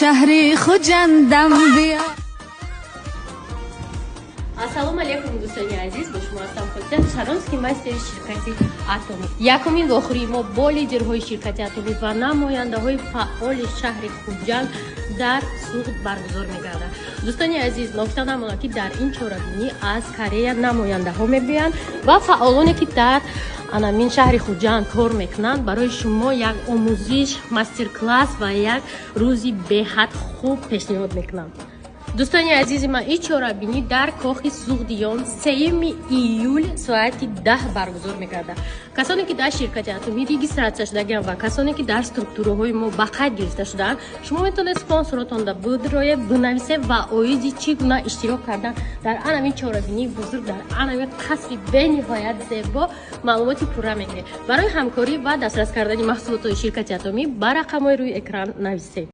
Шаҳри Хуҷандам биё. Ассалому алайкум, дӯстони азиз! Бо шумо ҳастам Хосият Шаронский, мастери ширкати Атомӣ. Якумин вохӯрии мо бо лидерҳои ширкати Атомӣ ва намояндаҳои фаъоли шаҳри Хуҷанд дар Суғд баргузор мегардад. Дӯстони азиз, ногуфта намонад, ки дар ин чорабинӣ аз Корея намояндаҳо мебиёянд ва фаъолоне, ки дар анамин шаҳри Хуҷанд кор мекунанд, барои шумо як омӯзиш, мастер-класс ва як рӯзи беҳад хуб пешниҳод мекунанд. Дӯстони азизи ман, ин чорабинӣ дар кохи Суғдиён 3 июл соати 10 баргузор мегардад. Касоне, ки дар ширкати Атомӣ регистрация шудагианд ва касоне, ки дар структураҳои мо ба қайд гирифта шудаанд, шумо метавонед спонсоротонда бидроед, бинависед ва оиди чӣ гуна иштирок кардан дар анамин чорабинии бузург, дар анамин қасри бениҳоят зебо маълумоти пурра мегиред. Барои ҳамкорӣ ва дастрас кардани маҳсулотҳои ширкати Атомӣ ба рақамҳои рӯи экран нависед.